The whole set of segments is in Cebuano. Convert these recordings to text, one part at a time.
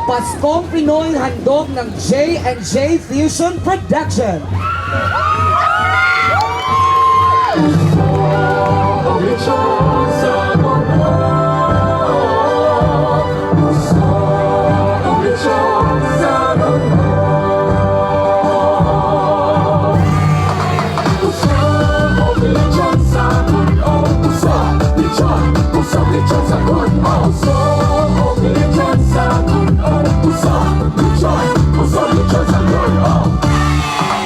Paskong Pinoy, handog ng J&J Fusion Production.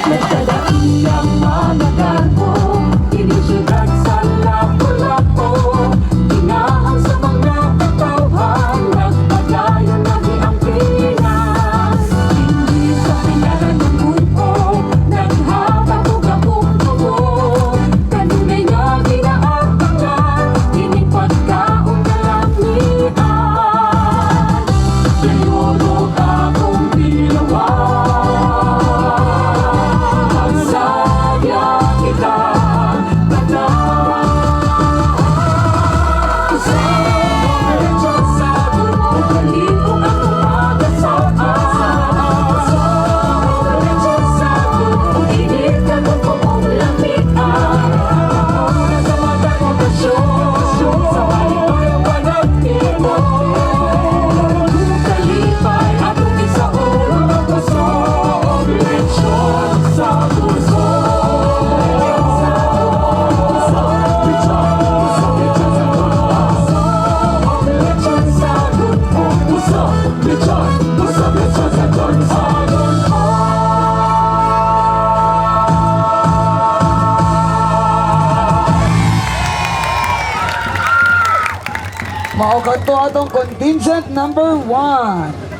Nagkadaiyang mga garbo, kini siyudad sa Lapu-Lapu. Tingahan sa mga katawhan, nagpadayon lagi ang Pinas. Hindi sa pinaran ng mundo, naghatag og akong dugo. Kanunay nga ginaabangan, kining pagkaon kalamian. Dayon og akong tilawan, Magsagya kita tanan. Usab lechon sa Palihog akong magasaan. Usab lechon sa Init katong kuong lamian. Sa matag okasyon, sa malipay panagtipon, kalipay atong isaon ang kusog lechon sa puso. Lechon sa puso, lechon, puso, lechon sa puso. Mao kadto atong contingent number 1.